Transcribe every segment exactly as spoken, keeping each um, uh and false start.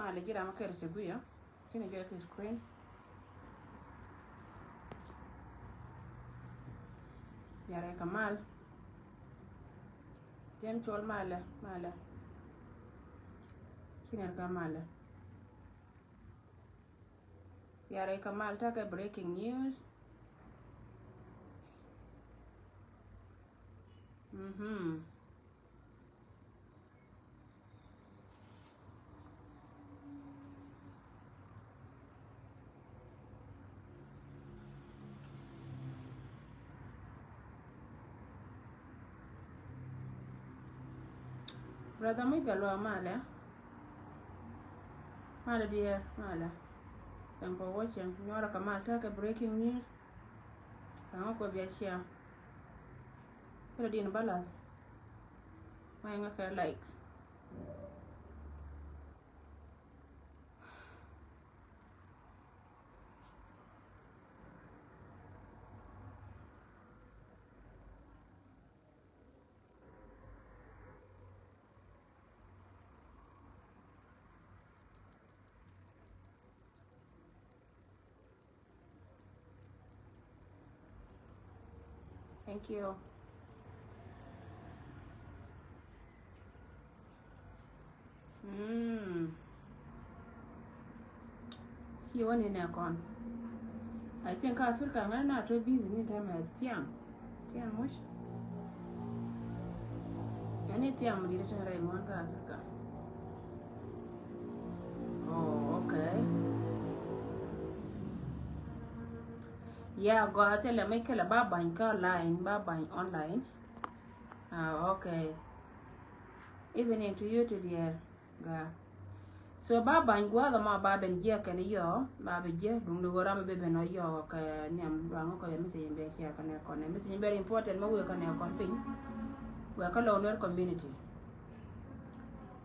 Malɛ ji̱ ram a kɛl ti gui̱ ɔ. Kini jɔy ki screen. Yarɛ ka mal. Yɛn col malɛ, malɛ. Kini ka malɛ. Yarɛ ka mal takɛ breaking news. Mhm. Brother Muc Gatluak malɛ. Malɛ diɛɛr malɛ. Thank for watching. Nyuɔrɛ ka mal tekɛ breaking news. Kaŋä kuɛ bia share. Kɛ din bä lath. Ma iŋä kɛ likes. Thank you. Mm. Ci wä ni nɛ kɔn. I think Africa ŋa̱ na tɔ busy ni tɛmɛ thiaŋ. Thiaŋ much. Ani thiaŋ mi di tɛn rɛy muɔn ka Africa. Oh, okay. Yeah, gɔaa thilɛ mi kɛlɛ ba bany kä online, ba bany online. Ah, okay. Evening to you too, dear. Ga. So ba bany gua̱a̱th ɛmɔ ba ben jiɛk kɛn yɔ, ba ben jiɛk duŋ ni ɣöö ram bɛ ben ɔ yɔ kɛ niam luaŋ kɔ yɛ message in bɛ share kɛnɛ kɔn. Message in very important mɛ wëë kɛnɛ kɔn piny. Wëë kä Lou Nuer community.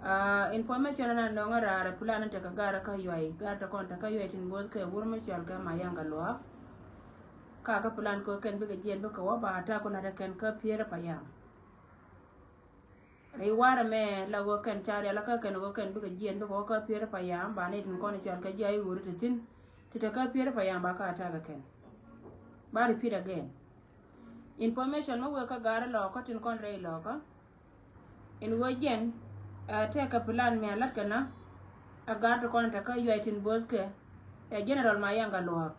Ah, information ɛn a nɔŋ a raar plan tekɛ gar kä Yuay, gar te kɔn te kä Yuay tin both kɛ wur mi cɔal kɛ Mayanga Luaak. Ka kä plan kɛ kɛn bikɛ jiɛn bikɛ wä ba attack kɛ lat kɛn kä Pier Payam. Rɛy warɛ mɛ la ɣöö kɛn ca rial kä kɛn ɣöö kɛn bikɛ jiɛn bikɛ wä kä Pier Payam ba ni tin kɔn cɔal kɛ ji̱ a i̱ ɣöö ri ti thi̱n. Ti te kä Pier Payam ba kä attack kɛn. Ba repeat again. Information mɛ wëë kä gar lɔɔkä tin kɔn rɛy lɔɔkä. In ɣöö jɛn, ɛ, tekɛ plan mi a la̱t kɛ na, ɛ, gar ti kɔn te kä Yuay tin both kɛ, ɛ, General Mayanga Luaak.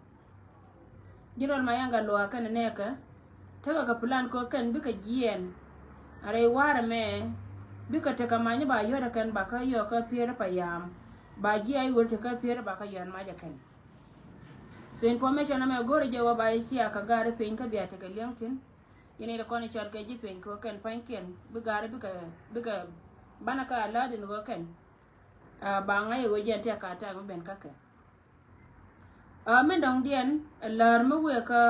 General Mayanga Luaak kɛn nɛɛkɛ, tekɛ kɛ plan kɛ kɛn bikɛ jiɛɛn, a rɛy warɛ mɛ, bikɛ tekɛ many ba yɔ̱t ɛ kɛn ba kä yɔ̱k kä Pier Payam, ba ji̱ a i̱ ɣöö te kä Pier ba kä yɔ̱t mac ɛ kɛn. So information ɛmɛ go̱rɛ jɛ wä ba i̱ cia kɛ gar i̱ piny kä bia tekɛ liɛŋ thi̱n. Yɛn i̱ kɔn i̱ cɔal kɛ ji̱ piny kɛ kɛn pa̱nykiɛn bi ga̱ri bikɛ, bikɛ banɛ kä alert in ɣöö kɛn. Ah, ba ŋa̱c i̱ ɣöö jɛn tiɛk ka ta̱a̱ mi ben kä kɛ. Ah, min dɔ̱ŋdiɛn, lär mi wëë kä,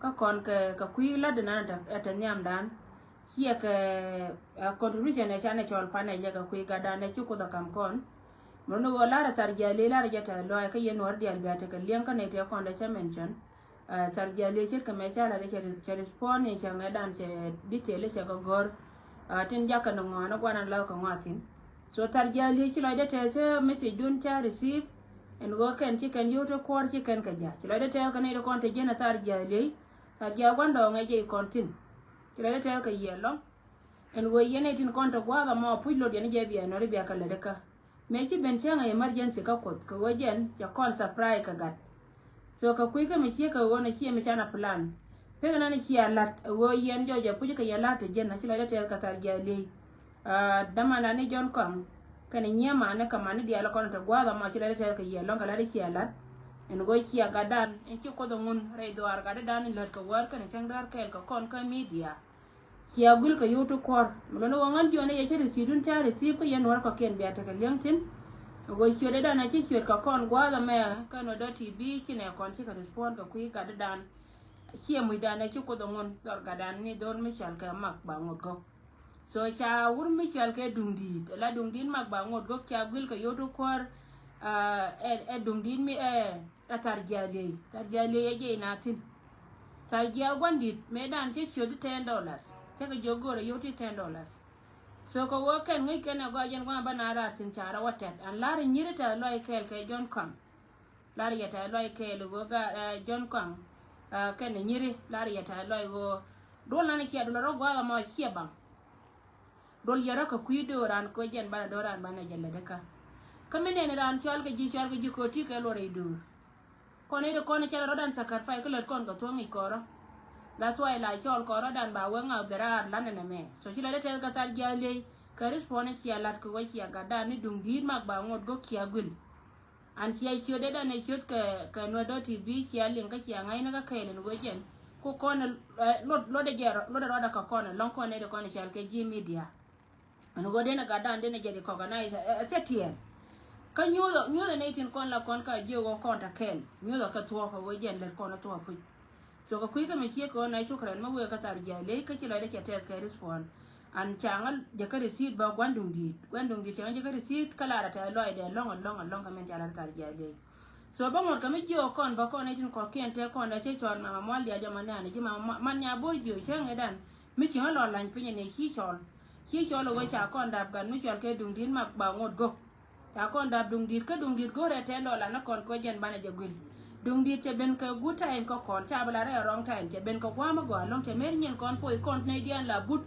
kä kɔn kɛ, kɛ kui̱ lat in an ɛ tɛ nhiamdan. Ciɛ kɛ, ah, contribution ɛ canɛ cɔl panɛ jɛ kɛ kui̱ gatdan ɛ ci Kuoth ɛ ka̱m kɔn. Mɛ ni ɣöö lar ɛ thar jiali lar ɛ jɛ tɛ lɔaac kä yɛn Nuäär diaal bia tekɛ liɛŋ kä nɛy tëë kɔn dee cä mention. Ah, thar jiali ce̱tkɛ mɛ ca lat cɛ, cɛ respond ni cɛ ŋɛ̈tdan cɛ detail cɛ kɛ gɔ̱r. Ah, tin jakä ni ŋɔaani guanan law kɛ ŋɔa thi̱n. So thar jiali ci lɔcdɛ tɛth cä message dun ca receive. Ɛn ɣöö kɛn ci kɛn yio̱w ti kuɔr ci kɛn kɛ ja̱. Ci lɔcdɛ tɛth kɛ nɛy ti kɔn te jiɛn a thar jiali. Thar jiali gua̱n dɔɔŋ ɛ jɛ i̱ kɔn thi̱n. Ci lɔcdɛ tɛth kɛ yiɛl lɔ̱ŋ. Ɛn ɣöö yɛn ɛ tin kɔn te gua̱a̱th ɛmɔ puc lot yɛn jɛ bia nɔri bia kɛ lätdä kä. Mëë ci ben cäŋ ɛ emergency kä Kuoth kɛ ɣöö jɛn cɛ kɔn surprise kɛ gat. So kɛ kui̱ kä mi ciek kɛ ɣöö nɛ ciɛ mi canɛ plan. Pek nan cia la̱t ɛ ɣöö yɛn jɔc ɛ puc kɛ yɛ la̱t te jɛn a ci lɔcdä tɛth kɛ thar jiali. Ah, dämandan ni Jɔ̱ɔ̱n Kɔaŋ kɛnɛ nyiee mani kɛ mani diaal kɔn te gua̱a̱th ɛmɔ ci lɔcdä tɛth kɛ yɛ lɔ̱ŋ kɛ la̱t cia la̱t. Ɛn ɣöö cia gatdan ɛn ci Kuoth ɛ ŋun rɛy dhuaar gatdan in lät kɛ wäär kɛnɛ cäŋ däär kɛɛl kɛ kɔn kä media. Cia guil kɛ yio̱w ti kuɔr. Mi luni ɣöö ŋän jiɔni yɛ cä receipt dun ca receive kä yɛn Nuäär kɔ̱kiɛn bia tekɛ liɛŋ thi̱n. Ɣöö ciötdädan a ci ciöt kɛ kɔn gua̱a̱th ɛmɛ kä Nuäär dot T V ci nɛ kɔn cikɛ respond kɛ kui̱ gatdädan. Ciɛ mucdan a ci Kuoth ɛ ŋun dhɔr gatdan ni dho̱r mi cɔal kɛ Mak Ba Ŋot Gɔ̱k. So ca wur mi cɔal kɛ duŋdi̱i̱t, la duŋdi̱i̱t Mak Ba Ŋot Gɔ̱k ca guil kɛ yio̱w ti kuɔr, ah, ɛ, ɛ duŋdi̱i̱t mi ɛ, ɛ thar jialiey. Thar jialiey ɛ jiɛc na thi̱n. Thar jiaal gua̱ndi̱t mëëdan cä ciöt ti ten dollars. Cä kɛ jiök go̱o̱rä yio̱w ti ten dollars. So kɛ ɣöö kɛn ŋäc kɛn ɛ gɔaa jɛn gua̱a̱ bä na raar thi̱n ca rɔ wä tɛt. An la̱r nyiri tɛth lɔc kɛɛl kɛ John Kɔaŋ. La̱r yɛ tɛth lɔc kɛɛl ɣöö ga, eh, John Kɔaŋ, eh, kɛn ɛ nyiri, la̱r yɛ tɛth lɔc ɣöö duɔl nan ciɛ duɔl rɔ gua̱a̱th ɛmɔ ciɛ baŋ. Duɔl yɛ rɔ kɛ kui̱ do̱ran kɛ jɛn banɛ do̱ran banɛ jɛ lät kä. Kä mi nɛn ran cɔal kɛ ji̱, cɔal kɛ ji̱ kɛ ɣöö ti kɛ luɔr rɛy do̱r. Kɔn i̱ ti kɔn i̱ cɛ rɔ rɔ̱dan sacrifice kä lät kɔn kɛ thuɔ̱ŋ i̱ kɔrɔ. That's why la cɔl kɔrɔdan ba wee ŋa̱ bɛ raar lan ɛn ɛmɛ. So ci la dee tɛth kɛ thar jia̱a̱ liey kɛ respond i̱ cia la̱t kɛ wee cia gatdan ni duŋ di̱i̱t mak ba ŋot go̱k cia guil. An cia ciöt dee dan ɛ ciöt kɛ, kɛ nuɛ dɔ̱t ti bi cia liŋ kä cia ŋa̱cni kä kɛɛl in wee jɛn. Ku kɔn, eh, luɔt, luɔt ɛ jɛ rɔ, luɔt ɛ rɔɔdɛ kɛ kɔn ɛ lɔŋ kɔn nɛy ti kɔn ɛ cɔal kɛ ji̱ media. Ɛn ɣöö den ɛ gatdan den ɛ jɛ di organize ɛ, ɛ, ɛ thiatiɛɛl. Kä nyuuth, nyuuth ɛ nɛy tin kɔn la kɔn ka jiök ɣöö kɔn te kɛɛl. Nyuuth ɛ kɛ thuɔ̱k ɛ wee jɛn lät kɔn ɛ thuɔ̱k puc. So kɛ kui̱ kä mi ciek kɛ ɣän a cukran mi wëë kä thar jiac ley kä ci lɔcdä cɛ tɛth kɛ respond. An ca ŋä jɛ kä receipt bä gua̱n duŋ di̱i̱t. Gua̱n duŋ di̱i̱t ca ŋä jɛ kä receipt kä lar a tɛth lɔcdɛ lɔ̱ŋ a lɔ̱ŋ a lɔ̱ŋ kɛ min ca lar thar jiac ley. So bä ŋuɔ̱t kɛ mi jiök kɔn bä kɔn ɛ tin kɔ̱kiɛn te kɔn dɛ cä cɔl mama mual diaal jɛ man nɛɛni ji̱ mama mual, man nya bo̱r jiök cä ŋädan. Mi ci ŋä lɔ lany piny ni ci cɔl. Ci cɔl ɛ wee ca kɔn dap gat mi cɔl kɛ duŋ di̱i̱t mak ba ŋuɔ̱t go̱k. Ca kɔn dap duŋ di̱i̱t kä duŋ di̱i̱t go̱rɛ ten dollar ni kɔn kɛ jɛn banɛ jɛ guil. Duŋ di̱i̱t cɛ ben kɛ good time kä kɔn, ca bi la rɛ wrong time, cɛ ben kɛ gua̱a̱m mi gɔaa ɛlɔ̱ŋ, cɛ mer nyin kɔn puɔy kɔn nɛy diaal la but.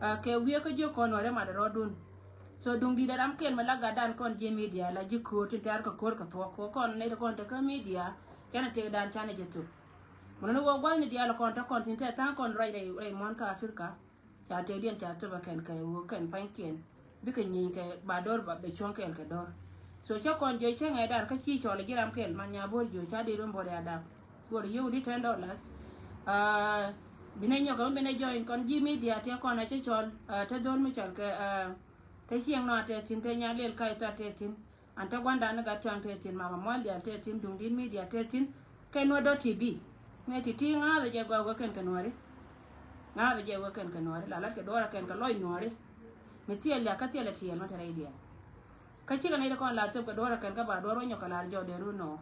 Ah, kɛ wiee kä jiök kɔn wä rɛ mat rɔɔdun. So duŋ di̱i̱t ɛ ram kɛl mi la gatdan kɔn ji̱ media la ji̱ ko̱o̱r tin tɛ̈r kɛ ko̱o̱r kɛ thuɔ̱k kɛ kɔn nɛy ti kɔn te kä media. Canɛ tëkdan canɛ jɛ thop. Mun ni wä gua̱thni diaal kɔn te kɔn thi̱n te tha̱a̱ŋ kɔn ruac rɛy, rɛy muɔ̱n kä Africa. Ca tëkdiɛn ca thop ɛ kɛn kɛ ɣöö kɛn pa̱nykiɛn bikɛ nyieny kɛ ba do̱r ba bɛ cuɔ̱ŋ kɛɛl kɛ do̱r. So cä kɔn jiök cä ŋɛɛdan kä ci cɔl ji̱ ram kɛl man nya bo̱r jiök ca dee rum bo̱r ya dap. Go̱r yio̱w di ten dollars. Ah, binɛ nyɔk kɛ mi binɛ join kɔn ji̱ media tiɛ kɔn a cä cɔl, ah, te dho̱r mi cɔl kɛ, ah, te cieŋ nɔ a te thi̱n te nya lel kac thɔ a te thi̱n. An te gua̱ndan ni gat cuaŋ te thi̱n, mama mual diaal te thi̱n, duŋ di̱i̱t media te thi̱n. Kɛ nuɔ̱t dɔ̱t ti bi nɛ ti ti ŋa̱a̱th jɛ gɔaa wee kɛn kɛ nuɔ̱ɔ̱ri. Ŋa̱a̱th jɛ wee kɛn kɛ nuɔ̱ɔ̱ri la lat kɛ duɔ̱ɔ̱rä kɛn kɛ lɔc nuɔ̱ɔ̱ri. Mi thil liak kä thilɛ tiɛɛl mi te rɛy diaal. Kä cikɛ nɛy ti kɔn la thop kɛ duɔ̱ɔ̱rä kɛn kä ba duɔ̱ɔ̱r wä nyɔk kɛ lar jɔɔk dee run nɔ.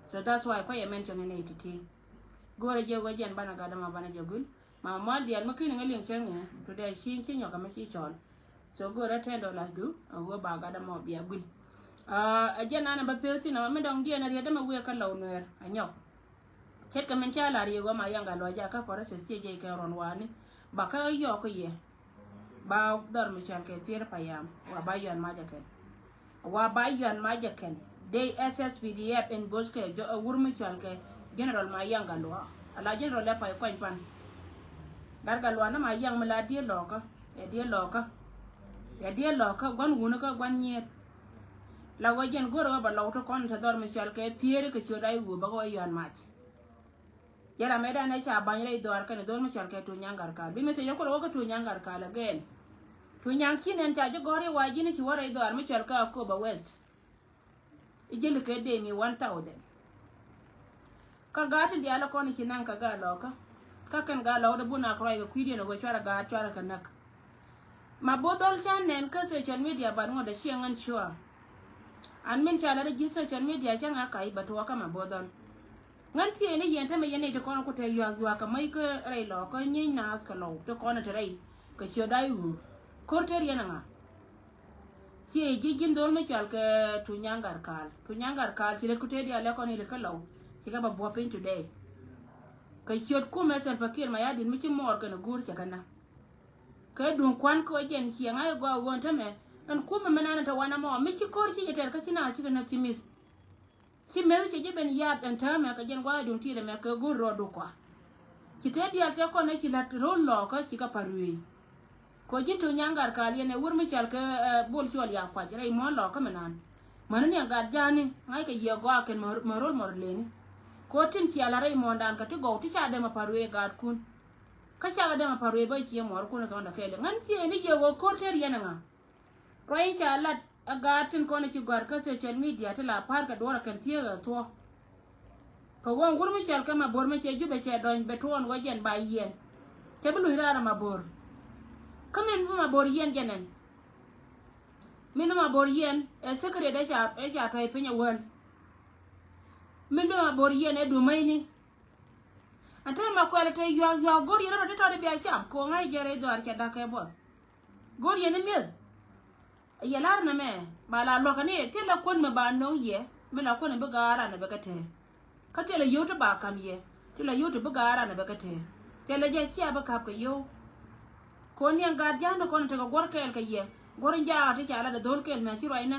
So that's why kuay ɛ mention ni nɛy ti ti. Go̱o̱rä jɛ wee jɛn banɛ gat däma banɛ jɛ gul. Mama mual diaal mi kini ŋä liŋ cäŋ ɛ today ci ci nyɔk kɛ mi ci cɔl. So go̱o̱rä ten dollars du a ɣöö ba gat däma bia guil. Ah, a jɛn an a bä pek thin a mi dɔŋ diɛn a riet däma wee kä Lɔw Nuɛɛr a nyɔk. Ce̱tkɛ min ca lar yɛ ɣöö ma yaŋ gat luac jakä process ciɛ jiɛc kɛ ruɔ̱n wani. Ba kä yɔɔk kä yɛ. Ba dhɔr mi cɔal kɛ Pier Payam wa ba yɔn mac ɛ kɛn. Wa ba yɔn mac ɛ kɛn. Dee S S P D F in both kɛ jɔ, ɛ wur mi cɔal kɛ General Mayaŋ Gatluak. Ala General ɛ pay kɔny pan. Gat Gatluak ni Mayaŋ mi la diee lɔkä. Ɛ diee lɔkä. Ɛ diee lɔkä gua̱n wuni kä gua̱n nyiet. La wä jɛn go̱rä wä ba Lɔw ti kɔn te dhɔr mi cɔal kɛ Pier kɛ ciöt ay wur ba kɛ wä yɔn mac. Jɛ ram ëëdan ɛ ca ba̱ny rɛy dhɔaar kɛnɛ dho̱r mi cɔal kɛ Tuny Nyaŋ Gat Kaal. Bi mi thiec ɛ kulɛ wä kä Tuny Nyaŋ Gat Kaal again. Tuny Nyaŋ ci nɛn ca ji̱ gɔ̱r i̱ wa ji̱n i̱ ci wä rɛy dhɔaar mi cɔal kɛ Akobo West. I̱ ji̱ likɛ dee mi one thousand. Kä gaat tin diaal ɛ kɔn i̱ ci naŋ kɛ gaat lɔkä. Kä kɛn gaat lɔkä dee bun ak ruac kɛ kui̱diɛn ɛ wee cuarɛ gaat cuarɛ kɛ näk. Ma bo̱o̱ dhɔl ca nɛn kä social media bat ŋuɔ̱t a cieŋ ɣän cua. An min ca lat a ji̱ social media cä ŋa̱ kac bɛ tuɔɔkä ma bo̱o̱ dhɔl. Ŋän thiee ni yɛn tämɛ yɛn nɛy ti kɔn ku tɛɛ yuak yuak kɛ mäc kä rɛy lɔkä nyieny naath kɛ Lɔw ti kɔn ti rɛy kɛ ciö day ɣöö ko̱r tëër yɛn a ŋa̱. Thiee ji̱ ji̱n dhol mi cɔal kɛ Tuny Nyaŋ Gat Kaal. Tuny Nyaŋ Gat Kaal ci lät ku tëë diaal lɛ kɔn i̱ lät kä Lɔw ci kɛ bɛ buɔ̱p piny today. Kɛ ciöt kumɛ Salva Kiir Mayardit mi ci mɔɔr kɛn a guur cɛ kɛ na. Kɛ duŋ kuan kɛ wä jɛn ciɛ ŋa̱c gɔaa ɣöö ɛn tämɛ ɛn kumɛ mi nan te wanɛ mɔ mi ci ko̱r ci jɛ tɛr kä ci na cikɛ näk ci mi̱th. Ci meth ci jɛ ben yath ɛn täämɛ kɛ jɛn gua̱a̱th duŋ ti̱i̱t ɛmɛ kɛ go̱r rɔɔdu kua. Ci te diaal te kɔn ɛ ci la̱t ro̱l lɔɔkä ci kɛ pa̱r ruëëc. Kɛ ji̱n Tuny Nyaŋ Gat Kaal yɛn ɛ wur mi cɔal kɛ, eh, Bol Cuɔl Yakuac rɛy muɔ̱ɔ̱n lɔɔkä mi nan. Mäni ni ɛ gat ja̱a̱ni ŋa̱ckɛ yiëë gɔaa kɛn mɛ ro̱l mɔr leni. Kɛ tin cia la̱t rɛy muɔ̱ɔ̱ndan kɛ ti gɔw ti ca dɛm ɛ pa̱r ruëëc gaatkun. Kä cakɛ dɛm a pa̱r wee bä ciɛ muɔɔrkun kɛ ɣän dɔ̱kɛɛli. Ŋän thiee ni jiɛ ɣöö ko̱r tëër yɛn ɛŋa. Ruac in ca lat a gaat tin kɔn ci gɔ̱a̱r kä social media ti la pa̱a̱r kɛ duɔ̱ɔ̱r a kɛn thieek ɛ thuɔ̱k. Kɛ ɣöö ŋur mi cɔal kɛ Mabor mi cɛ Jubɛ cɛ dɔny bɛ tuɔɔn wä jɛn ba yiɛn. Cɛ bi luny raar a Mabor. Kä min bi Mabor yiɛn jɛn ɛn. Min bi Mabor yiɛn ɛ secret ɛ ca, ɛ ca tɔ̱c piny ɛ wäl. Min bi Mabor yiɛn ɛ dumäcni. Ɛn te ma kuɛl te yuak yuak go̱r yɛn rɔ ti tɔt i̱ bia cam kɛ ɣöö ŋa̱c jɛ rɛy dhɔaar cɛ da̱k kɛ buɔth. Go̱o̱r yɛn ni mi̱eth. Yɛ lar nɛmɛ ba la luäkä ni thilɛ kuän mi ba no̱o̱ŋ yɛ mi la kuän bi ga̱a̱r an bɛ kɛ tɛɛ. Kä thilɛ yio̱w ti ba ka̱m yɛ, thilɛ yio̱w ti bi ga̱a̱r an bɛ kɛ tɛɛ. Thilɛ jɛ cia bi ka̱p kɛ yio̱w. Kɔn niɛ gat ja̱a̱n ti kɔn tekɛ guɔ̱r kɛɛl kɛ yɛ, guɔ̱r in jaak ti ca lat ɛ dho̱l kɛɛl mɛ ci ruacnä.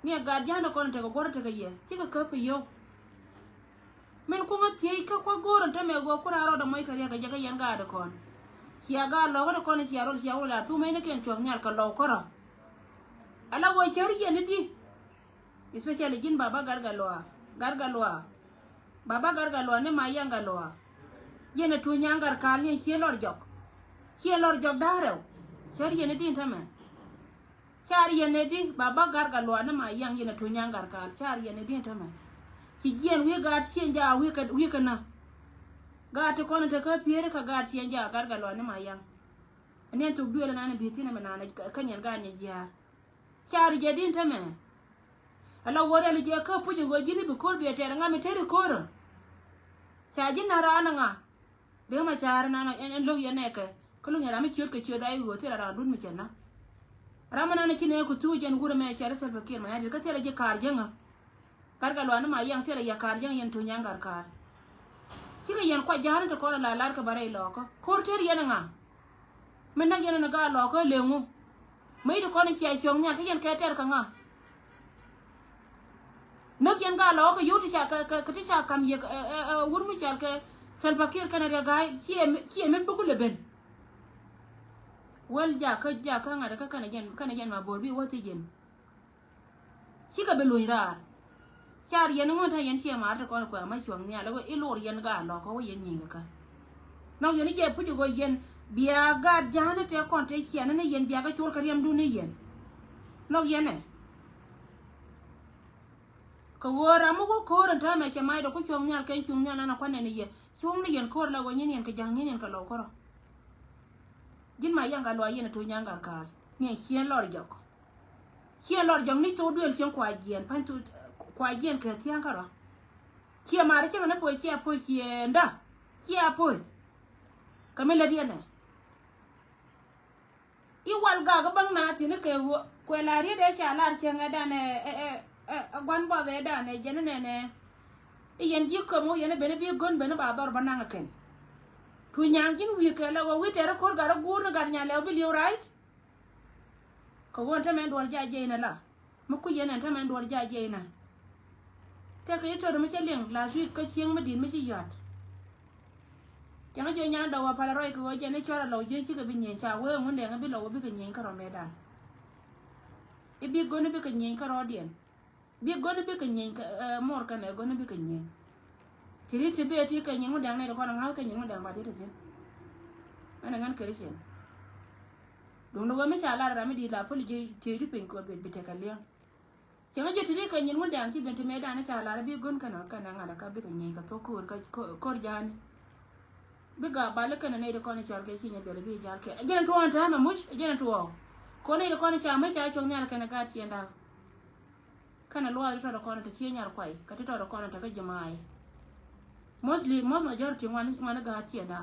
Niɛ gat ja̱a̱n ti kɔn tekɛ guɔ̱r tekɛ yɛ cikɛ käp kɛ yio̱w. Min kuŋä thiec kä kua̱ go̱o̱r ɛn tämɛ gɔɔ ku raar rɔɔdɛ mɔc kɛ riɛk kɛ jɛ kä yɛn gaat kɔn. Cia gaat lɔkä ti kɔn cia rol cia wä la thumɛ ni kɛn cuɔ̱k nhial kɛ lɔw kärɔ. Ala wä cär yɛn ni di. Especially ji̱n baba Gatgalua, Gatgalua. Baba Gatgalua ni ma yaŋ Galua. Yɛn a tuny nyaŋ Gatkaal ni cie lɔr jɔk. Cie lɔr jɔk da̱rɛw. Cär yɛn ni di ɛn tämɛ. Car yɛn ɛ di baba Gatgalua ni ma yaŋ yɛn a tuny nyaŋ Gatkaal. Car yɛn ɛ di ɛn tämɛ. Ci jiɛn wi̱i̱ gaat cieŋ jaak wi̱i̱ kä, wi̱i̱ kä nä. Gaat ti kɔn te kä pieri kä gaat cieŋ jaak Gatgalua ni ma yaŋ. Ɛn yɛn thok duëël ɛnan bi thi̱n ɛmɛ nan kä nyɛn gaat nyɛ jiaar. Car jɛ di ɛn tämɛ. Ala wä rɛl jɛ kä puc in ɣöö ji̱n i̱ bi ko̱r biɛ tɛɛr ŋa mi teri ko̱rä. Ca ji̱n na raan ŋa. Riek Machar nan ɛn, ɛn lo̱k yɛn nɛɛkɛ. Kä lo̱k yɛn ram mi ciöt kɛ ciöt a i̱ ɣöö thilɛ raandun mi cɛ na. Ram mi nan ci nɛɛk ku thuk jɛn wurɛ mɛ cɛr Salva Kiir Mayardit kä thilɛ ji̱ kaar jäŋä. Gatgalua ni ma yaŋ thilɛ yɛ kaar jäŋä yɛn tuny yaŋ Gatkaal. Cikɛ yɛn kuac ja̱a̱n ti kɔn a la lar kɛ ba rɛy lɔɔkä ko̱r ter yɛn ŋa. Mi näk yɛn ni gaat lɔɔkä leŋu. Mi ti kɔn cia cuɔ̱ŋ nhial ti yɛn kɛ tɛr kɛ ŋa. Näk yɛn gaat lɔɔkä yio̱w ti ca kɛ, kɛ, kɛ ti ca kam yɛ, ɛ, ɛ, ɛ, wur mi cal kɛ Salva Kiir kɛnɛ Riek Gai ciɛ mi, ciɛ mi buk lɛ ben. Wäl jakä, jakä ŋa̱t kä kɛnɛ jɛn, kɛnɛ jɛn ma bo̱o̱r bi wä thi jɛn. Cikɛ bi luny raar. Car yɛn ŋuɔ̱n ta̱ yɛn ciɛ maar ti kɔn kuɛ ma cuɔ̱ŋ nhial i̱ lor yɛn gaat lɔɔkä wä yɛn nyiŋ kä. Nɔk yɛn i̱ jɛ puc i̱ ɣöö yɛn bia gaat ja̱a̱n i̱ tëë kɔn tëë ciɛn i̱ ni yɛn bia kɛ cuɔl kɛ riɛmdun i̱ yɛn. Nɔk yɛn ɛ. Kɛ ɣöö ram mi wä ko̱o̱r ɛn täämɛ cɛ macdɛ ku cuɔ̱ŋ nhial kɛn cuŋ nhial ɛn a kuanɛ ni yɛ. Cuŋ ni yɛn ko̱o̱r la ɣöö nyin yɛn kɛ ja̱ŋ nyin yɛn kɛ lɔw kärɔ. Ji̱n ma yaŋ Gatluak yɛn a tuny nyaŋ Gatkaal ni a cieŋ lɔr jɔk. Cieŋ lɔr jɔk ni thok duëël cieŋ kua jiɛn pa̱ny thok kua jiɛn kɛ thia̱a̱ŋ kärɔ. Ciɛ ma̱a̱r cieŋ ni poc ciɛ poc ciɛ nda ciɛ poc. Kɛ mi lät yɛn ɛ. I̱ wal gak i̱ bäŋ na thi̱n i̱ kɛ ɣöö kuɛ la riet ɛ ca lar cieŋ ɛ dan ɛ, ɛ, ɛ, ɛ, ɛ gua̱n buɔth ɛ dan ɛ jɛn inɛnɛ. I̱ yɛn ji̱ käm ɣöö yɛn i̱ ben i̱ bi gön ben i̱ ba dhɔr bä naŋ ɛ kɛn. Tuny nyaŋ ji̱n wi̱i̱ kɛ lɛ ɣöö wi̱i̱ tɛr i̱ ko̱r gat i̱ guur ni gat nya lɛ ɣöö bi li̱w right. Kɛ ɣöö ɛn tämɛ in duɔl jac jɛ inɛ la. Mi kui̱c yɛn ɛn tämɛ in duɔl jac jɛ inɛ. Tëëkɛ i̱ töt mi cä liŋ last week kä cieŋ mi di̱t mi ci yɔ̱a̱t. Cäŋ jiö nyan dɔw a pal a rɔy kɛ ɣöö jɛn i̱ cuarɛ lɔw jiö cikɛ bi nyieny ca wee ŋun dɛŋ i̱ bi lɔw i̱ bikɛ nyieny kärɔ̱ mëëdan. I̱ bi gön i̱ bikɛ nyieny kärɔ̱diɛn. Bi gön i̱ bikɛ nyieny kɛ, ɛ, mor kɛnɛ gön i̱ bikɛ nyieny. Ti ri ti bee ti kɛ nyin ŋun dɛŋ nɛy ti kɔn ŋa̱th kɛ nyin ŋun dɛŋ ba ti ti thi̱n. Ɣän ɛ ŋän Christian. Duundɛ ɣöö mi ca lar ram mi di̱i̱t la päli jiö tieydu piny kɛ ɣöö bi, bi tekɛ liɛŋ. Cieŋ ji̱ ti ri kɛ nyin ŋun dɛŋ ci ben ti mëëdan ca lar bi gön kɛnɛ, kɛnɛ ŋa̱t kä bikɛ nyieny kɛ thok ko̱r kä, ko̱r, ko̱r ja̱a̱ni. Bi gak bali kɛnɛ nɛy ti kɔn i̱ cɔal kɛ ci nyɛ biɛl bi jal kɛ. Jɛn tuɔɔn täämɛ muc, jɛn tuɔɔk. Kɔn nɛy ti kɔn i̱ ca mi ca cuɔ̱ŋ nhial kɛnɛ gaat ciɛŋda. Kɛnɛ luaak ti tɔt kɔn te cie nyar kuay, kɛ ti tɔt kɔn te kä jimaay. Mostly, most majority ŋuan, ŋuan gaat ciɛŋda.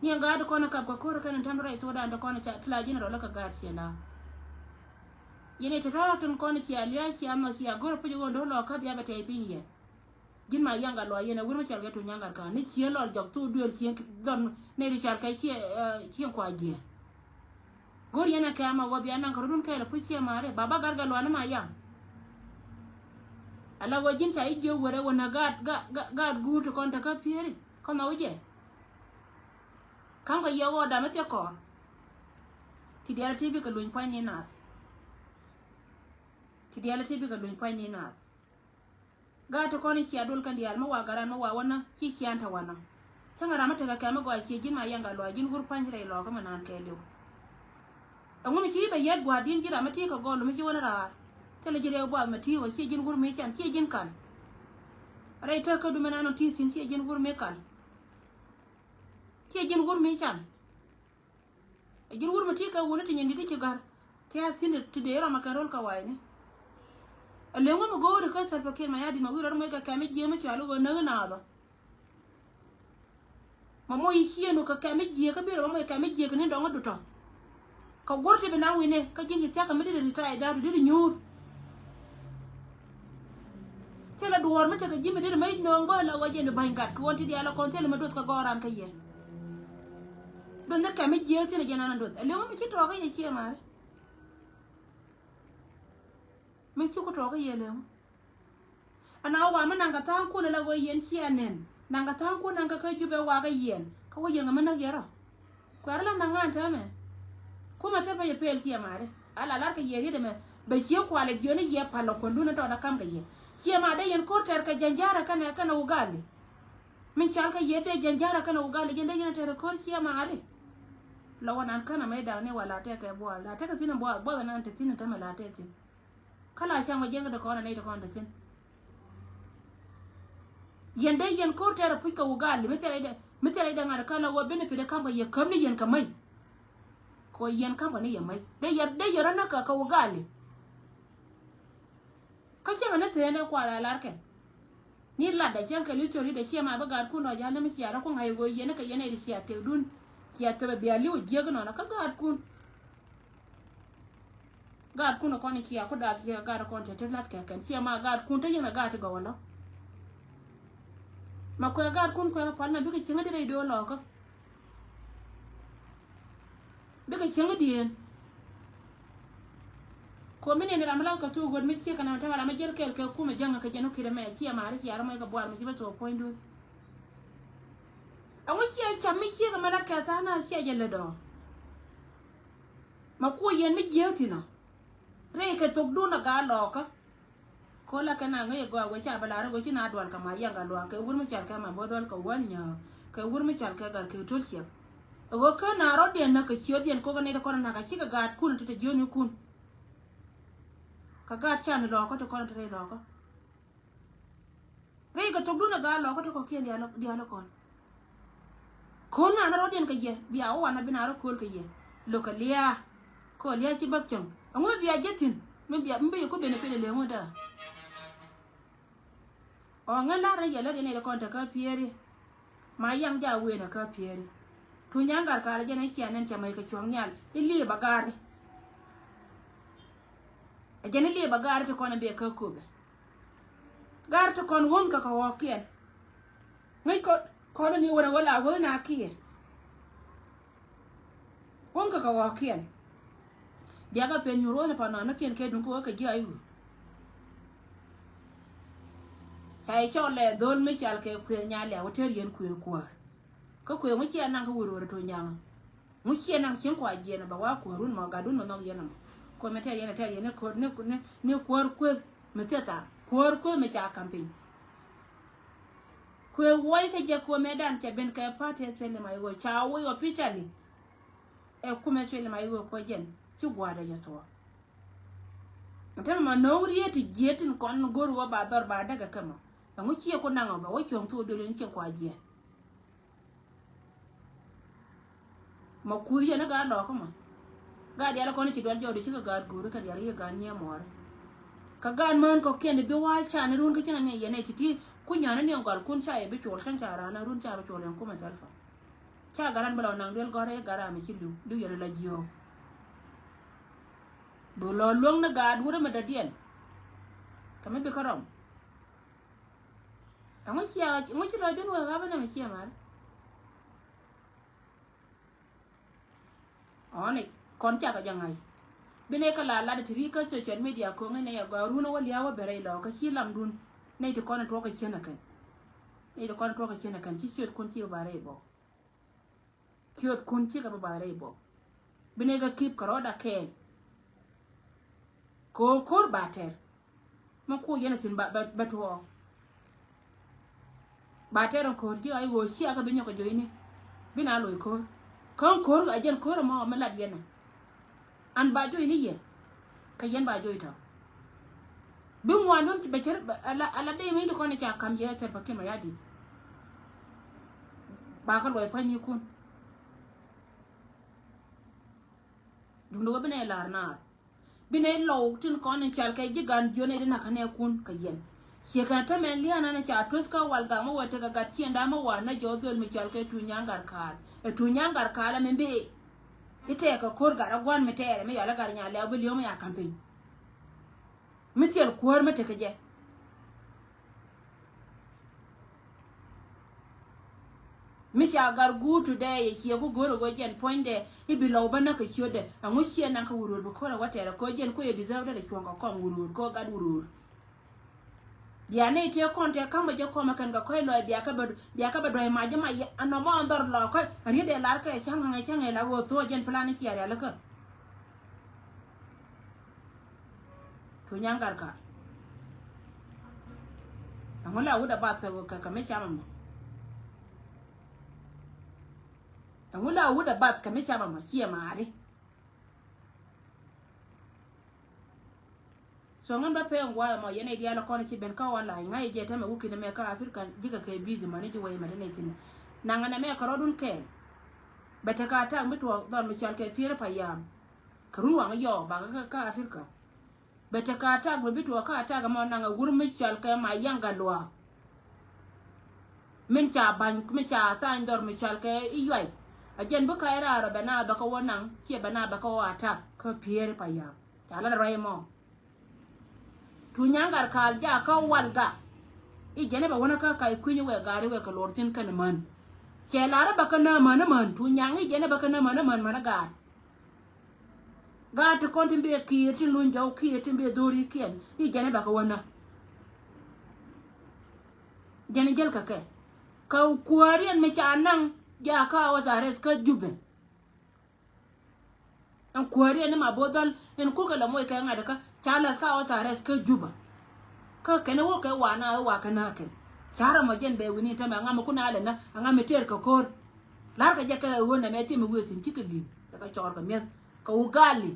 Ni gaat kɔn kap kɛ ko̱r kɛn tɛm rɛy thokdan te kɔn ca ti la ji̱n rɔl kɛ gaat ciɛŋda. Yɛn i̱ te tɔt tin kɔn cia lia̱a̱ cia mɔ cia go̱r puc ɣöö do̱r lɔ käp ya bɛ tɛy piny yɛ. Ji̱n ma yaŋ Gatluak yɛn ɛ wur mi cɔal kɛ tuny nyaŋ Gatkaal ni cieŋ lɔr jɔk thok duël cieŋ dhɔn ni ri cɔal kɛ cieŋ, ɛ, cieŋ kua jiɛ. Go̱r yɛn ɛ kɛ̈mɛ ɣöö bia naŋ kɛ rɔ̱dun kɛɛl ɛ puc ciɛ ma̱a̱ri baba gat Gatluak ni ma yaŋ. Ala ɣöö ji̱n ca i̱ jiök wërɛ wä nä gaat, gaat, gaat, gaat guur ti kɔn te kä pieri kɔn ma wi̱cɛ. Ka̱m kɛ yɛ ɣöö dam i̱ thiɛ kɔɔr. Ti diaal ti bikɛ luny pua̱ny ni naath. Ti diaal ti bikɛ luny pua̱ny ni naath. Gaat ti kɔn i̱ cia duɔl kɛn diaal mi wa garan mi wa wanä ci cian te wanä. Cäŋ ram mi tekɛ kɛm mi gɔaa cie ji̱n ma yaŋ Gatluak ji̱n wur pa̱ny rɛy lɔɔkä mi naan kɛɛliw. Ɛŋu mi ci bɛ yɛt gua̱a̱r di̱n ji̱ ram mi ti kɛ gɔl mi ci wanä raar. Thilɛ ji̱ rɛw buath mi ti wä cie ji̱n wur mi can cie ji̱n kal. Rɛy tek kädu mi naan ɔ ti thi̱n cie ji̱n wur mi kal. Cie ji̱n wur mi can. Ɛ ji̱n wur mi ti kɛ wuni ti nyin di̱t ti ci gär. Ti a thi̱n ti dee rɔm a kɛn ro̱l kɛ wa̱i̱ni. Ɛ leŋ wä mi go̱o̱ri kä Salva Kiir Mayardit ma wi̱i̱ rɔ̱t moc kɛ kɛm i̱ jiee mi cual i̱ ɣöö näk i̱ naath ɔ. Ma moc i̱ cieen wä kɛ kɛm i̱ jiee kä bi̱i̱ rɔ ma moc kɛm i̱ jiee kɛ ni dɔ̱ŋ i̱ dutɔ. Kɛ guɔ̱r ti bi naŋ wi̱ni kä ji̱n ci thia̱k kɛ mi deri retire dha̱a̱t ti deri nyuur. Thilɛ duɔ̱ɔ̱r mi tekɛ ji̱ mi deri mec nööŋ bä la ɣɔc jɛn bi ba̱ny gat kɛ ɣɔn ti diaal ɛ kɔn thilɛ mi duɔth kɛ gɔ̱ran kä yɛ. Duɔth ni kɛm mi jiääk thi̱n ɛ jɛn an duɔth ɛ li̱eŋ mi ci tɔɔk kä yɛ ciɛ mari. Mi ci ku tɔɔk kä yɛ li̱eŋ. Ana wä wa mi naŋ kɛ tha̱a̱ŋ kun ala wä yɛn cia nɛn naŋ kɛ tha̱a̱ŋ kun naŋ kɛ kä jupɛ wa kɛ yɛn kä wä yɛn kɛ mi näk yɛ rɔ. Kuɛr la naŋ ŋa̱n täämɛ. Kumɛ thil bä yɛ pɛɛl cia mari ala lar kɛ yɛ riet ɛmɛ. Bɛ cie kualɛ jiöni yɛ pal lɔ kuɔndun tɔt a kam kɛ yɛ. Cia ma dee yɛn ko̱r tɛr kɛ jɛn ja̱rɛ kɛnɛ kɛnɛ ugali. Min cal kɛ yɛ dee jɛn ja̱rɛ kɛnɛ ugali jɛn dee yɛn tɛr ko̱r cia mari. Lɔ wä nan känɛ mɛ dak ni wa la tɛkɛ buɔl la tɛkɛ thin buɔl buɔl nan te thin tämɛ la tɛk thin. Kä la cäŋ bä jiɛn kä ti kɔn anɛy ti kɔn ti thi̱n. Yɛn dee yɛn ko̱r tɛɛr a puc kɛ ugali mi thilɛ idɛ mi thilɛ idɛ ŋa̱t kä la wä benefit ɛ ka̱m kɛ yɛ käm ni yɛn kɛ mäc. Kɛ wä yɛn ka̱m kɛ ni yɛ mäc dee yɛ dee yɛ rɔ näk kɛ kɛ ugali. Kä cäŋ ni theen ɛ kual a lar kɛ. Ni lat dɛ cäŋ kɛ li̱th cɔl i̱ dɛ ciɛ ma bi gaatkun dɔ̱ ja̱l ni mi cia rɔ ku ŋa̱c ɣöö yɛn kɛ yɛn ɛ di cia tëkdun. Cia thöpɛ bia li̱w jiäk inɔnɔ kä gaatkun. Gaatkun kɔn i̱ cia ku daap ciɛ gaat kɔn cɛ ti lat kɛ kɛn ciɛ ma gaatkun te yɛn a gaat ti gɔw alɔ. Ma kuɛ gaatkun kuɛ pal na bikɛ cieŋ di rɛy do̱o̱ lɔɔkä. Bikɛ cieŋ dieen. Kuɔ mi nɛn ram mi lath kɛ thuk ɣöt mi ciek kɛ nam tɛmɛ ram mi jɛl kɛɛl kɛ kumɛ jäŋ kɛ jɛn wä kirɛ mɛ ciɛ maari ciɛ ram mɛ kɛ buar mi ci bä thuɔk puɔ̱nydun. Ɛŋu ciɛ cam mi ciek kɛ mɛ la kɛ tha̱a̱ŋ na ciɛ jɛ lɛ dɔɔ. Ma kuɔ yɛn mi jiääk thinɔ. Rɛy kɛ thokdun a gaa lɔɔkä. Ko̱ la kɛ na ŋäc ɛ gɔaa wee ca bɛ lar ɛ ɣöö ci na dual kɛ ma yaŋ kɛ luaak kɛ wur mi cɔal kɛ ma bo̱th wal kɛ wän nyääk kɛ wur mi cɔal kɛ gat kɛ töl ciɛk. Ɛ ɣöö kä na rɔ̱diɛn näk kɛ ciötdiɛn ko̱k ɛ nɛy ti kɔn ɛ na̱k ɛ cikɛ gaatkun ɛ te te jiönikun. Kɛ gaat can lɔɔkä ti kɔn ɛ te rɛy lɔɔkä. Rɛy kɛ thokdun ɛ gaat lɔɔkä ti kɔ̱kiɛn diaal ɛ kɔn. Ko̱n na ni rɔ̱diɛn kɛ yɛ bia wä wan na bi na rɔ ko̱l kɛ yɛ. Lo̱k kɛ liaa. Kɛ liaa ci bäk cäŋ ɛŋu mi bia jɛ thi̱n. Mi bia mi bi yɛ ku benefit ɛ lëŋ wä daa. Ɔ ŋän lar ni yɛ lät yɛn ɛ kɔn te kä pieri. Ma yaŋ ja wen ɛ kä pieri. Tu nyaŋ gar kal jɛn ɛ cia nɛn cɛ mɛc kɛ cuɔ̱ŋ nhial i̱ liep a gari. Ɛ jɛn i̱ liep a gari ti kɔn ɛ bi ɛ kä köpɛ. Gar ti kɔn wäŋ kɛ kɛ ɣɔɔkiɛn. Ŋäc kɔn kɔn ni wänɛ wä la wäŋ na kiɛ. Wäŋ kɛ kɛ ɣɔɔkiɛn. Biakä pen nyuur wäŋ ni pa nɔn ni kiɛn kɛ duŋ kɛ wä kɛ ji̱ a i̱ wä. Ca i̱ cɔl lɛ dhol mi cal kɛ kuëth nya lɛ wä tër yɛn kuëth kuäär. Kä kuëth ŋu ciɛ naŋ kä wur wur to nyaŋ. Ŋu ciɛ naŋ cieŋ kua jiɛn bɛ wa kuäärun mɔ gatdun mɔ nhɔk yɛn mɔ. Kuɔmɛ tɛr yɛn a tɛr yɛn ni kuäär ni ni ni kuäär kueth mi thieth thar kuäär kueth mi ca ka̱m piny. Kuëë wuɔc kä jɛ kuɔmɛ dan cɛ ben kɛ party Australia ma iwä ca wuc officially. Ɛ kumɛ Australia ma iwä kuɔ jɛn ci gua̱a̱dɛ jɛ thuɔɔ. Tɛmɛ ma no̱o̱ŋ riet ti jiet tin kɔn go̱r wä ba dhɔr ba däk ɛ kɛ mɔ. Ɛŋu ciɛ ku naŋ ɔ bɛ wä cuɔ̱ŋ thok döl in cieŋ kua jiɛn. Ma kuth yɛn i̱ gaat lɔɔkä ma. Gaat diaal kɔn i̱ ci dual jɔɔdi cikɛ gaat go̱o̱ri kɛ diaal i̱ gaat nyiee muɔɔri. Kɛ gaat mään kɔ̱kiɛn i̱ bi wa̱a̱ can irun kä cäŋ ni yɛn i̱ ti̱ti̱ ku nyan i̱ ni gɔlkun ca yɛ bi cuɔl cäŋ ca raan irun ca bi cuɔl yɛn kumɛ thɛlpa. Ca garan bi lɔ naŋ duel gɔ̱rɛ i̱ garam i̱ ci li̱w li̱w yɛn i̱ la jiöök. Bi lɔ luäŋ ni gaat wurä mi dɔ̱diɛn. Kɛ mi bi kä rɔm. Ɛŋu cia ɛŋu ci lɔcdun wee ɣa̱p inɛ mi ciɛ mal. Ɔni kɔn cakɛ jɛ ŋa̱c. Bi nɛy kä la lat ti ri kä social media ko̱ŋ inɛ yɛ gɔaa run wä lia̱a̱ wä ben rɛy lɔɔkä ci lamdun. Nɛy ti kɔn in tuɔk kɛ cien ɛ kɛn. Nɛy ti kɔn in tuɔk kɛ cien ɛ kɛn ci ciötkun ci bi ba rɛy bɔk. Ciötkun cikɛ bi ba rɛy bɔk. Bi nɛy kä kip kɛ rɔɔda kɛɛl. Ko̱o̱r ko̱o̱r ba tɛr. Mi kuɔ yɛn a thi̱n ba ba ba tuɔɔk. Ba tɛr in ko̱r ji̱ a i̱ ɣöö ciakä bi nyɔk kɛ jo̱cni. Bi na loc ko̱r kä in ko̱r a jɛn ko̱r ɛmɔ mi lat yɛn ɛ. An ba jo̱cni yɛ. Kä yɛn ba jo̱c tɔ. Bi ŋuan dun bɛ cär ala ala dee mi ti kɔn i̱ ca ka̱m yɛ cär pa ki̱n ma ya di̱t. Ba kä luɔc pa̱nynikun. Duundɛ wä bi nɛ lar naar. Bi nɛ lɔw tin kɔn in cal kɛ ji̱ gan jiön in di nak kä nɛ kun kä yɛn. Ciɛ kɛn tämɛ lia̱a̱n an ca tuth kä wal gam mi wä tekɛ gat ciɛn da̱a̱ mi wa nä jɔw dhöl mi cal kɛ tuny nyaŋ gat kaal. Ɛ tuny nyaŋ gat kaal ɛmɛ bi. I̱ tɛɛkɛ ko̱r gat a gua̱n mi tɛɛrɛ mi yɔl i̱ gat inya lɛw bi li̱o̱m inya campaign. Mi thil kuäär mi tekɛ jɛ. Mi ca gat guur today yɛ ciɛ ku go̱o̱r a ɣöö jɛn puɔ̱nydɛ i̱ bi lɔw bä näk kɛ ciötdɛ. Ɛŋu ciɛ naŋ kä wurwur bi ko̱r a wä tɛɛrɛ ko̱ jɛn ko̱ yɛ deserve dɛ cuɔ̱ŋ kɛ kɔm wurwur ko̱ gat wurwur. Bia nɛy tëë kɔn tëë ka̱mä jɛ kɔmä kɛn kɛ kɔ̱c lɔc bia kɛ bɛ, bia kɛ bɛ duäc mac jɛ mac yɛ anɔmɔ an dhɔr lɔɔkä. An yet dee lar kɛ cäŋ ŋäŋɛ cäŋ ɛ la ɣöö thok jɛn plan i̱ cia rialikä. Tuny Nyaŋ Gatkaal. Ɛŋu la wut a bath kɛ, kɛ, kɛ mi camɛ mɔ? Ɛŋu la wut a bath kɛ mi camɛ mɔ ciɛ maari? So ŋän bä pɛn gua̱a̱th ɛmɔ yɛn ɛ diaal ɛ kɔn ci ben kä online ŋa̱c jɛ tämɛ wä ki̱n ɛmɛ kä Africa ji̱ kɛ kɛ busy mani ji̱ wä yɛ mɛ te nɛ thi̱n. Naŋ ɛn ɛmɛ kɛ rɔɔdun kɛɛl. Bɛ tekɛ attack mi tuɔɔk dhɔr mi cɔal kɛ Pieri Payam. Kɛ run waŋ yɔɔ bakɛ kä, kä Africa. Bɛ tekɛ attack mi bi tuɔɔk kä attack ɛmɔ naŋ ɛ wur mi cɔal kɛ Mayaŋ Gatluak. Min ca ba̱ny, min ca tha̱a̱ny dhɔr mi cɔal kɛ i̱ Yuay. A jɛn bi ka̱c raar ɔ bɛ na bɛ kä wä naŋ ciɛ bɛ na bɛ kä wä attack kä Pieri Payam. Ca lat ruac ɛmɔ. Tuny Nyaŋ Gatkaal jakä walga. I̱ jɛn ɛ bɛ wänä kä kac kui̱ny wɛ gaari wɛ kɛ luɔr thi̱n kɛn män. Cɛ lar ɛ bɛ kä nä män ɛ män Tuny Nyaŋ i̱ jɛn ɛ bɛ kä nä män ɛ män män ɛ gaat. Gaat ti kɔn tin bɛ kiir tin luny jɔw kiir tin bɛ dhori kiɛn i̱ jɛn ɛ bɛ kä wänä. Jɛn ɛ jäl kɛ kɛ. Kä kuääriɛn mi ca naŋ jakä house arrest kä Jubɛ. Ɛn kuääri ɛn ni ma bo̱o̱th dhɔl ɛn kukɛ lɛ moc kɛ ŋa̱t kä ca la̱th kä house arrest kä Juba. Kä kɛn wä kɛ wa na wa kɛ na kɛn. Ca rɔ mɔ jɛn bɛ wi̱ni tämɛ aŋa mi kun a lɛ na aŋa mi tëër kɛ ko̱r. La̱r kɛ jɛ kɛ ɣöö nɛmɛ thim mi wëë thi̱n cikɛ li̱ŋ kɛ kɛ cɔɔr kɛ mi̱eth kɛ wä gali.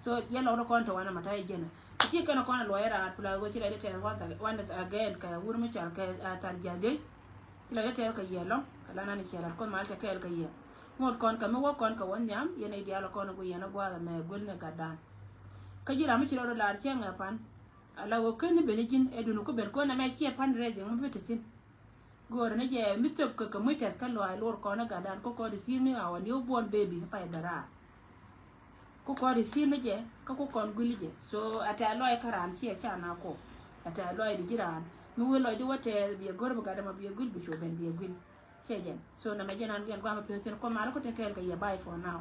So yɛ lɔk rɔ kɔn tɛ wanɛ ma ta̱yɛ jɛnɛ. Ti ci kɛn kɔn luɔyɛ raar pula ɣöö ci lɛ di tɛth once ag-, once again kɛ wur mi cɔal kɛ a thar jiath liey. Ci lɛ di tɛth kɛ yɛ lɔŋ kɛ la nan i̱ ciɛ lat Kuoth mal tɛ kɛɛl kɛ yɛ. Ŋot kɔn kɛ mi wä kɔn kɛ wä nhiam yɛn i̱ diaal kɔn i̱ ku yɛn i̱ gua̱a̱th ɛmɛ guil ni gatdan. Kä ji̱ ram mi ci rɔ rɔ lar cieŋ ɛ pan. Ala ɣöö ken ni ben i̱ ji̱n ɛ duni ku ben kɔn ɛmɛ ciɛ pan rɛth i̱ ŋu bi te thi̱n. Go̱o̱rä ni jɛ mi thöp kɛ kɛ muc tɛth kä luaac luɔr kɔn ɛ gatdan kä kɔn receive ni our new born baby kä pay bɛ raar. Ku kɔn receive ni jɛ kä ku kɔn guili jɛ. So a tɛ̈th lɔc kä raan ciɛ ca na kɔ. A tɛ̈th lɔc di ji̱ raan mi wee lɔc di wä tɛth biɛ go̱r bi gatdɛ ma biɛ guil bi cu ben biɛ guil. Ciɛ jɛn. So nɛmɛ jɛn an gɛn guamɛ pi̱eth thi̱n kɔ mal ku te kɛɛl kɛ yɛ bye for now.